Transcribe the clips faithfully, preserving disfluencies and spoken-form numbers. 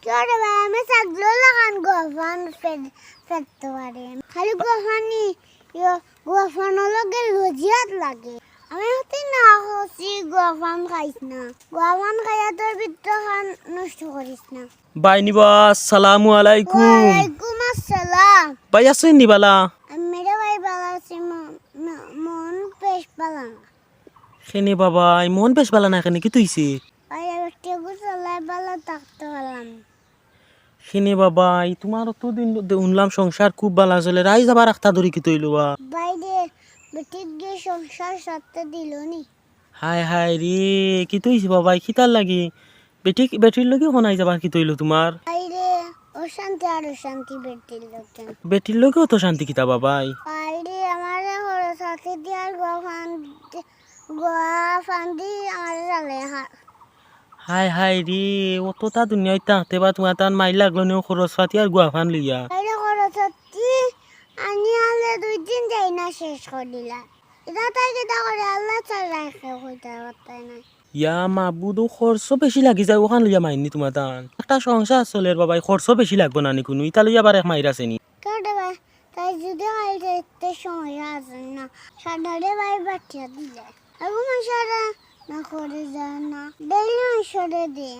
তোরে ভাই, আমি ছাগলর লাখান গুয়াফান ফের-, ফেরতে পারি। খালি গুয়াফানি, ইয়ো, গুয়াফানর লগে লজিয়ত লাগে। আমি হতে না করছি, গুয়াফান খাইস না। গুয়াফান খাইয়া তোর ভিতর খান নষ্ট করিস না। ভাই নিবা, আসসালামু আলাইকুম। ওয়ালাইকুম আসসালাম। ভাই আছইন নি বালা? আমি রে ভাই বালা আছি, ম-, ম-, মন বেশ বালা না। কেনে বাবা, এই মন বেশ বালা না কেনে, কিতা অইছে? ভাই, একটু গুছালাই বালা থাকতে পারলাম না। কেনে বাবা, এই তুমার অতদিন দে-, হুনলাম সংসার খুব বালা চলের, আইজ আবার আখতা ধরি কিতা অইলো বা? ভাই রে, বেটিক গিয়া সংসার সারতে দিল নি। হায় হায় রে, কিতা অইছে বাবা, কিতার লাগি? বেটি, বেটির লগে অখন আইজ আবার কিতা অইলো তুমার? ভাই রে, অশান্তি আর অশান্তি বেটির লগে। বেটির লগে অত শান্তি কিতা বাবাই? ভাই রে, আমারে খরচ পাতি দিয়া আর গুয়াফান দি-, গুয়াফান দি আমারে জ্বালে হা-, হায় হায় রে, অততা দুনিয়াত থাকতে বা তুমার তান মাইর লাগলো নি খরচ পাতি আর গুয়াফান লইয়া। ভাই রে, খরচ পাতি আনি আলে দুই দিন যাই না শেষ করি দিলা। ইতা তাই কিতা করে, আল্লাহ ছাড়া কেউ কইতে পারতাই না। ইয়া মাবুদ, অউ খরচ বেশি লাগি যায়, অখান লইয়া মাইর নি তুমার তান। একটা সংসার চলের বাবাই, খরচ বেশি লাগবো না নি কুনু, ইতা লইয়া আবার এক মাইর আছে নি। কেনে ভাই, তাই যদি খাইতে সময় আছে না, সাদারে ভাই বাটিয়া দিলে। আগু মাসারা না করে যায় না, ডেইলি মাসারে দে।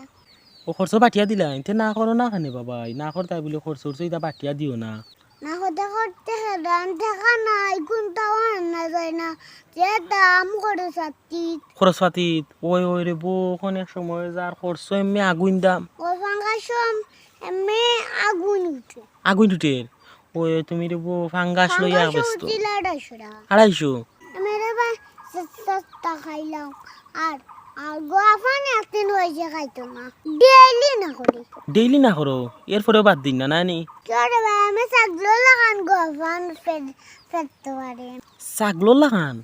অউ খরচ বাটিয়া দিলা, ইতে না করো না কেনে বাবাই, না করতায় বুলি খরচ উরচ ইতা বাটিয়া দিও না। না করতে করতে হেরান, দেখা নাই, কুনটাও আনা যায় না, যে দাম খরচ পাতিত। খরচ পাতিত, ওই ওই রে বো, অখন এক সময় যার খরচ এমনে আগুইন দাম। ও ফাঙ্গাসম এমনে আগুইন উঠে। আগুইন উঠে? ওই ওই তুমি রে বো, ফাঙ্গাস লইয়া ফাঙ্গাস ব্যস্ত। উঠছিল আড়াইশো টাকা। আড়াইশো? আমি রে ভাই, সস্তা খাইলাম। আর, আর গুয়াফান একদিন অইছে খাইতো না। ডেইলি না করি। ডেইলি না করো? এরপরেও বাদ দিন না, না নি? কিয় রে ভাই, আমি ছাগলর লাখান গুয়াফান ফের-, ফেরতে পারি। ছাগলর লাখান?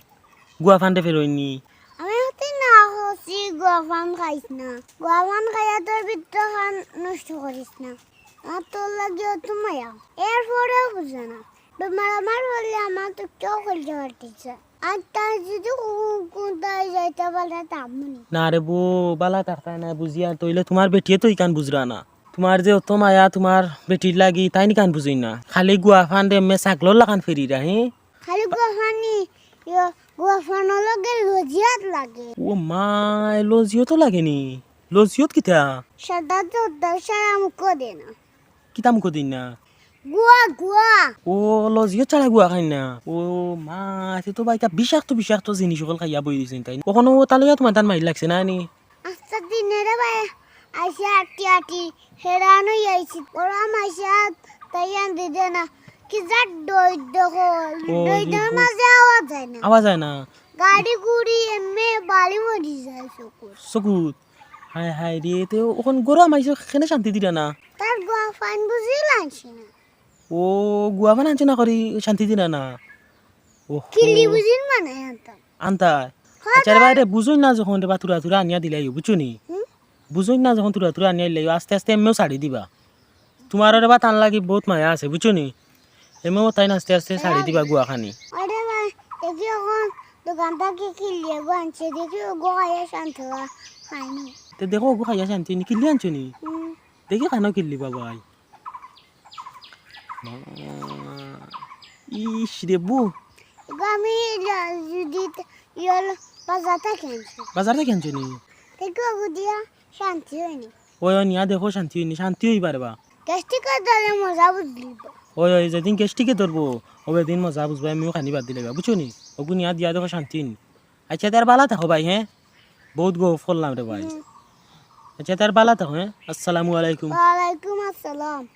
গুয়াফানরে ফেরইন নি? আমি হতে না করছি, গুয়াফান খাইস না। গুয়াফান খাইয়া তোর ভিতর খান নষ্ট করিস না। আমার তোর লাগি অত মায়া। এরপরেও বুঝে না। বেমার আমার বললে আমার তো কেউ কইলতে পারতিছে। আর তাই যদি কু-, কুনটাই যাইতে পারে, তা মনে। না রে বো, বালা থাকতায় না বুঝিয়া, তইলে তুমার বেটিয়ে তো ইখান বুঝরা না। তুমার যে অত মায়া তুমার বেটির লাগি, তাইন ইখান বুঝইন না। খালি গুয়াফানরে এমনে ছাগলর লাখান ফেরিরা, হে? খালি গুয়াফানি, ইয়ো, গুয়াফানর লগে লজিয়ত লাগে। ও মাই, লজিয়তও লাগে নি? লজিয়ত কিতা? সাদা তো দশারা মুখ দে না। কিতা মুখো দিন না? গুয়া, গুয়া। ও, লজিয়ত ছাড়া গুয়া খাইন না? ও মা, তে তো ভাই, ইতা বিষাক্ত, বিষাক্ত জিনিস অকল খাইয়া বই রইছইন তাইন। অখনো অতা লইয়া তুমার তান মাইর লাগছে না নি? আস্তা দিনে রে ভাই, আইসা আটি আটি, হেরান অই আইছি। ওরা মাইসা তাই আন দিদে না। কি যার দই দেখো, ও, দইটার মাঝে আওয়া যায় না। আওয়া যায় না। গাড়ি গুড়ি এমনে বালি মরি যায় চকুত। চকুত? হায় হায় রে, তে অখন গরু মাইসে কেনে শান্তি দিরা না? তার গুয়াফান বুঝিল আনছি না। ও, গুয়াফান আনছো না করি শান্তি দিরা না? ওহো। কিল্লি বুঝিন মানে আনতাম। আনতায়? হ্যাঁ, আচ্ছা রে ভাই রে, বুঝইন না যখন রে বা থুড়া থুড়া আনিয়া দিলাইও, বুঝছো নি? হুম? বুঝইন না যখন থুড়া থুড়া আনিয়া দিলাইও, আস্তে আস্তে এমনেও ছাড়ি দিবা। তুমার রে বা তান লাগি বউত মায়া আছে, বুঝছো নি? এমনেও তাইন আস্তে আস্তে ছাড়ি দিবা গুয়াখানি। আরে ভাই, দেখি অখন দোকান থাকি কিল্লি এগু আনছে, দেখি অগু খাইয়া শান্তি অওয়া হয়নি। তে দেখো অগু খাইয়া শান্তি অয়নি, কিল্লি আনছো নি? হুম। দেখি খানো কিল্লি বাবাই। মা, ইস রে বু। এগু আমি ল-, যদি ত-, ইয়ল বাজার থাকি আনছি। বাজার থাকি আনছো নি? দেখো অগু দিয়া শান্তি অয়নি। ওই, ওই, নিয়া দেখো শান্তি অয়নি, শান্তি অইবা রে বা। গ্যাস্ট্রিকে ধরলে মজা বুঝলিব। ওই, ওই, যেদিন গ্যাস্ট্রিকে ধরবো, ওই দিন মজা বুঝবা, এমনেও খানি বাদ দিলাইবা, বুঝছো নি? অগু নিয়া দিয়া দেখো শান্তি অয়নি। আচ্ছা, তে বালা থাকো ভাই, হ্যাঁ? বউত গফ করলাম রে ভাই। হুম। আচ্ছা, তে বালা থাকো, হ্যাঁ? আসসালামু আলাইকুম। ওয়ালাইকুম আসসালাম।